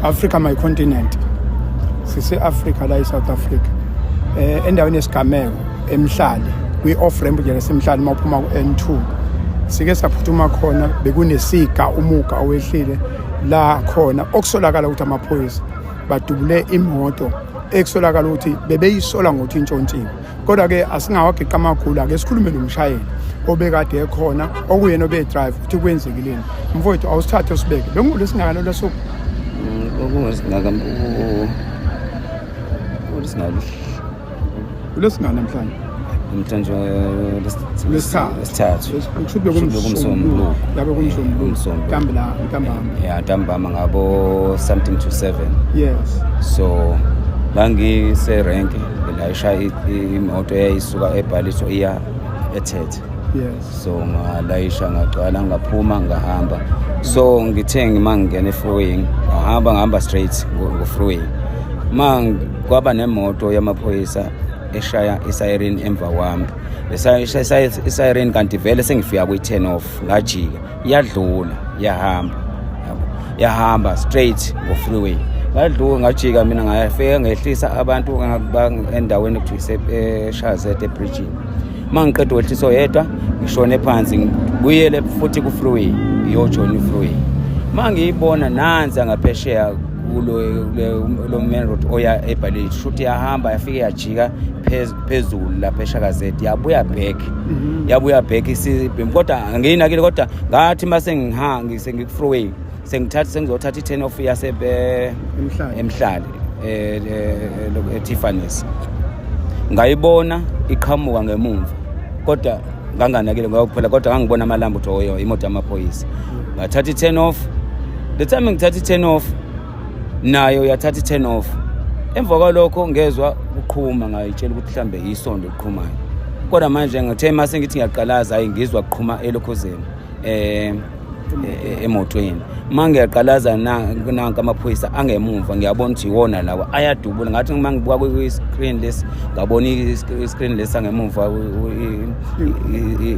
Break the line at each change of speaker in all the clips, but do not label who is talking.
Africa my continent. Sise Africa la eSouth Africa. Endaweni yesigameko eMhlali kwi off ramp nje laseMhlali mawuphuma ku N2. Sike saphuthuma khona, bekunesiga umuga owehlile la khona okusolakala ukuthi amaphoyisa badubule imoto ekusolakala ukuthi bebeyisola ngokuthi intshontshiwe. Kodwa ke asingawagiqa amagula, ake sikhulume nomshayeli obekade ekhona, okuyena obe-drive, ukuthi kwenzekileni. Mfowethu, awusithathe usibeke, bekungolwesingakani olwasuku?
Okungesingaka olesingaka.
Ulwesingaka namhlanje?
Namhlanje.
Lwesithathu.
Lesithathu.
Kusho ukuthi bekumsombuluko, yabe kumsombuluko.
Umsombuluko.
Ntambala, ntambama.
Ya, ntambama ngabo something to 7. So ngangiserenke ngilayisha imoto eyayisuka eBhaliso iya eThethe. So ngalayisha, ngagcwala, ngaphuma, ngahamba. So ngithe ngima ngingena e-freeway, ngahamba, ngahamba straight ngo-freeway, ma kwaba nemoto yamaphoyisa eshaya i-siren emva kwami. Ishaya i-siren kanti vele sengifika kwi-turn off, ngajika, yadlula, yahamba, yabo, yahamba straight ngo-freeway, ngadlula, ngajika mina, ngafika ngehlisa abantu endaweni ekuthiwa ise-eShazet ebridgini. Uma ngiqeda ukwehlisa oyedwa, ngishone phansi, ngibuyele futhi ku-freeway, ngiyojoyina i-freeway. Uma ngiyibona nansi ngaphesheya kulo lo main road oya eBhaleni, shuthi yahamba, yafike yajika phezulu lapha eShakazeti, yabuya back, yabuya back isibhemu, kodwa angiyinakile. Kodwa ngathi mase ngihanga sengiku-freeway, sengithatha, sengizothatha i-turn off yase
Emhlali.
Emhlali, eTiffany's, ngayibona iqhamuka ngemumva, kodwa nganganakile ngoba kuphela, kodwa ngangibona amalambu ukuthi oyo imoto yamaphoyisa. Ngathatha i-turn off. The time ngithatha i-turn off, nayo yathatha i-turn off. Emva kwalokho ngezwa kuqhuma, ngayitshela ukuthi mhlambe isondo liqhumayo, kodwa manje ngithe mase ngithi ngiyaqalaza, hayi, ngizwa kuqhuma elokhuzeni, emotweni. Uma ngiyaqalaza, nanka amaphoyisa angemumva, ngiyabona ukuthi iwona lawa ayadubula. Ngathi uma ngibuka kwi-screen lesi, ngabona i-screen lesi angemuva,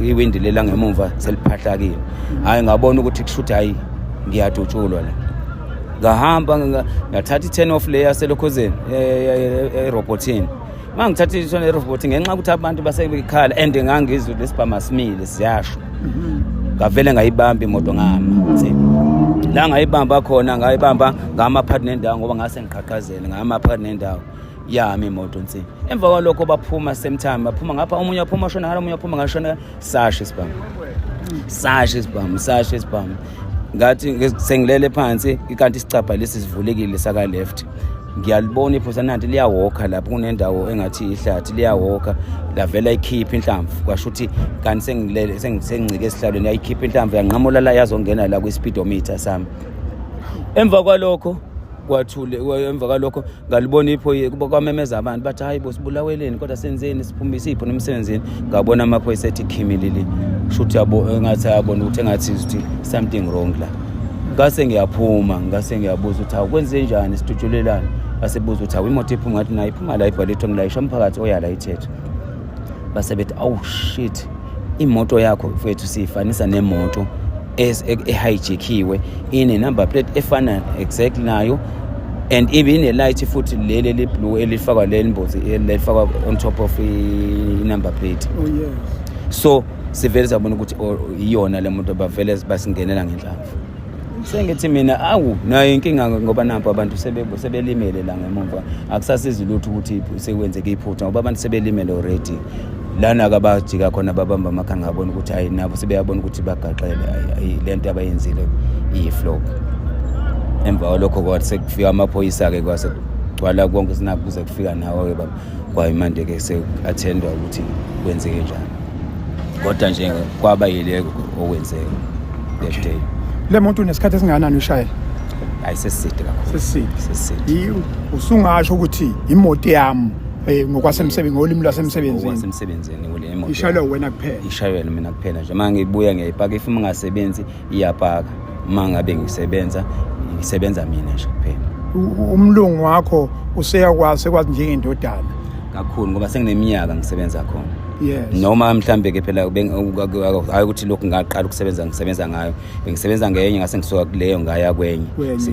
iwindi leli angemuva seliphahlakile. Hhayi, ngabona ukuthi kushuthi hhayi, ngiyadutshulwa la. Ngahamba, ngathatha i-turn off le yaselokhozeni, erobhothini. Uma ngithatha i-turn erobhothini, ngenxa yokuthi abantu basebekhala and ngangizwe lesibhamu simile siyasho, ngavele ngayibamba imoto, ngama nsi la ngayibamba khona. Ngayibamba ngama phakathi nendawo ngoba ngase ngiqhaqhazele, ngama phakathi nendawo yami imoto nsi. Emva kwalokho baphuma same time, baphuma ngapha, omunye waphuma shona ngala, omunye waphuma ngashona, sasho isibhamu, sasho isibhamu, sasho isibhamu. Ngathi sengilele phansi, ikanti isicabha lesi sivulekile saka left. Ngiyalibona iphosa nanti liyawokha lapho kunendawo engathi ihlathi, liyawokha, lavela ikhipha inhlamvu. Kwasho ukuthi kanti sengilele, sengincike esihlalweni, yayikhipha inhlamvu, yanqamula la, yazongena la kwi-speedometer sami. Emva kwalokho kwathule. Emva kwalokho ngalibona iphoyisa, kuba kwamemeza abantu, bathi, "Hayi bo, sibulaweleni? Kodwa senzeni? Siphume isipho nemsebenzini." Ngabona amaphoyisa ethi khimilili, shuthi yabo engathi ayabona ukuthi engathi ukuthi something wrong la. Ngase ngiyaphuma, ngase ngiyabuza ukuthi, "Hawu, kwenze njani? Sidutshulelani?" Basebuza ukuthi, "Hawu, imoto iphuma." Ngathi, "Nayo iphuma la iBhalitho, ngilayisha umphakathi oya la ithethe." Base bethi, "Awu shit, imoto yakho mfethu siyifanisa nemoto ehijackiwe, ine-number plate efana exactly nayo and ibe ine-light futhi leli eli-blue elifakwa leli mbozi elifakwa on top of i-number plate."
Oh yes.
So sivele sabona ukuthi, oh, iyona le moto. Bavele basingenela ngenhlamvu. Sengithi mina, awu, nayo inkinga ngoba nampo abantu sebelimele la ngemumva, akusasizi lutho ukuthi sekwenzeke iphutha ngoba abantu sebelimele already. Lana-ke abajika khona babamba amakhanda, ngabona ukuthi hayi, nabo sebeyabona ukuthi bagaxele. Ayi, le nto abayenzile iyi-flop. Emva kwalokho kwathi sekufika amaphoyisa-ke, kwase kugcwala konke, sinakho kuze kufika nawo-ke baba. Kwayimanje-ke seku-attendwa ukuthi kwenzeke njani, kodwa nje kwaba yile okwenzeka that day.
Le moto unesikhathi esingakanani uyishayela?
Hayi, sesiside kakhulu.
Sesiside.
Sesiside.
Usungasho ukuthi imoto yami, ngokwasemsebenzini, ngolimi lwasemsebenzini?
Ngokwasemsebenzini kule imoto.
Ishayelwa wena kuphela?
Ishayelwa mina kuphela nje. Uma ngibuya ngiyayipaka. If uma ngasebenzi iyapaka, uma ngabe ngisebenza, ngisebenza mina nje kuphela.
Umlungu wakho useyakwazi, sekwazi njengendodana?
Kakhulu, ngoba sengineminyaka ngisebenza khona. Noma mhlambe ke phela hayi ukuthi lokhu ngaqala ukusebenza ngisebenza ngayo, bengisebenza ngenye, ngase ngisuka kuleyo ngaya kwenye.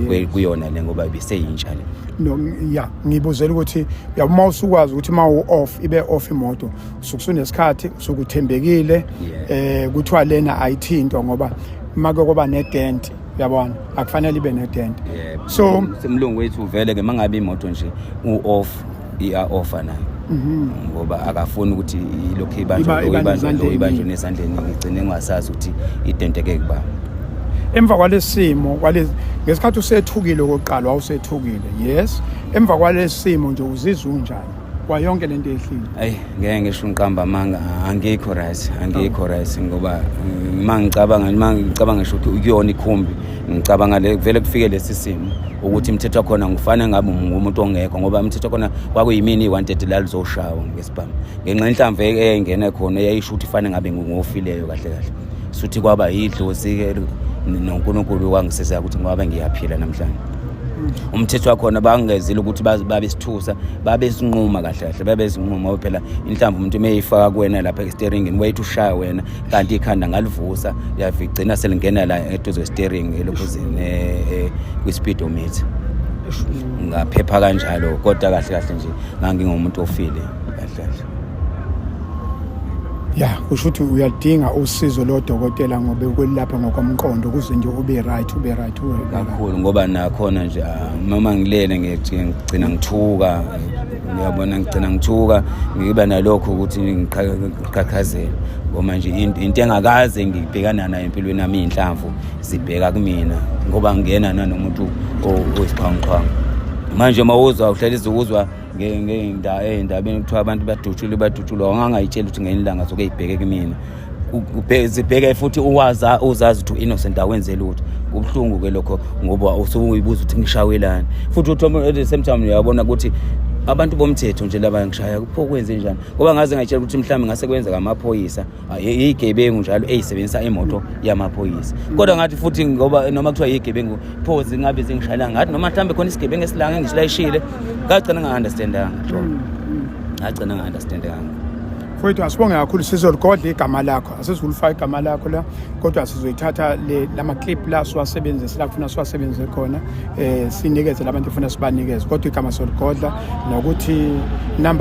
Kwenye,
Kuyona le ngoba ibiseyintsha le.
No, ya, ngibuzela ukuthi uyabo uma usukwazi ukuthi uma u-off ibe off imoto, usuke usunesikhathi, usuke uthembekile. Kuthiwa lena ayithintwa ngoba make kuba ne-dent, uyabona, akufanele ibe ne-dent. So
Umlungu wethu vele ke mangabe imoto nje u-off, iya-offa nayo ngoba akafuni ukuthi ilokhu ibanjwe lo,
Iba
ibanjwe lo,
nezandleni.
Ibanjwe nesandleni, ngigcine ngingasazi ukuthi identeke kuba.
Emva kwalesimo kwale ngesikhathi usethukile okokuqala, wawusethukile, yes, emva kwalesimo nje uzizwa unjani kwayonke lento ehlile?
Ayi, ngeke ngisho ngiqamba amanga, angikho right, angikho right ngoba uma ngicabanga ngisho ukuthi kuyona ikhumbi, ngicabanga le vele kufike lesi simo ukuthi imithetho yakhona ngifane ngabe ngumuntu ongekho, ngoba imithetho yakhona kwakuyimini i-wanted lalizoshawa ngesibhamu ngenxa inhlamvu eyayingena khona eyayisho ukuthi ifane ngabe ngingofileyo kahle kahle. Suthi kwaba yidlozi-ke noNkulunkulu wangisiza ukuthi ngoba ngiyaphila namhlanje. Umthetho wakhona bangezile ukuthi babesithusa, babesinquma kahle kahle, babesinquma ngoba phela inhlamvu umuntu uma eyifaka kuwena lapha esteringini wayethi ushaya wena, kanti ikhanda ngalivusa yavigcina selingena la eduze kwestering elokhuzini kwi-speedometer. Ngaphepha kanjalo, kodwa kahle kahle nje ngangingumuntu ofile kahle kahle.
Ya, kusho ukuthi uyadinga usizo lodokotela ngoba ukwelapha ngokomqondo ukuze nje ube right, ube right, ube right.
Kakhulu, ngoba nakhona nje noma ngilele ngigcina ngithuka, ngiyabona, ngigcina ngithuka, ngiba nalokho ukuthi ngiqhaqhazele ngoba nje into engakaze ngibhekana nayo empilweni yami, iy'nhlamvu zibheka kumina ngoba ngingena nanomuntu oyisiqhwanguqhwangu. Manje uma uzwa uhlelize ukuzwa ey'ndabeni kuthiwa abantu badutshulwe, badutshulwa, wangangayitshela ukuthi ngelinye ilanga zoke y'bheke kumina. Zibheke futhi uwaza uzazi ukuthi u-innocent, awenze lutho. Kubuhlungu-ke lokho ngoba usuke uyibuza ukuthi ngishawelani, futhi uthi at the same time uyabona ukuthi abantu bomthetho nje laba ngishaya pho kwenze njani, ngoba ngaze ngayitshela ukuthi mhlawumbe ngase kwenzeka amaphoyisa iyigebengu njalo eyisebenzisa imoto yamaphoyisa, kodwa ngathi futhi ngoba noma kuthiwa yigebengu pho zingabe zingishayela, ngathi noma mhlawumbe khona isigebengu esilanga engisilayishile. Ngagcina nga-understandanga, ngagcina nga-understandanga.
Mfowethu, asibonge kakhulu. Sizoligodla igama lakho, asizulifaka igama lakho la, kodwa sizoyithatha le lama clip la siwasebenzise la kufuna siwasebenzise khona, sinikeze labantu efuna sibanikeze, kodwa igama soligodla nokuthi number.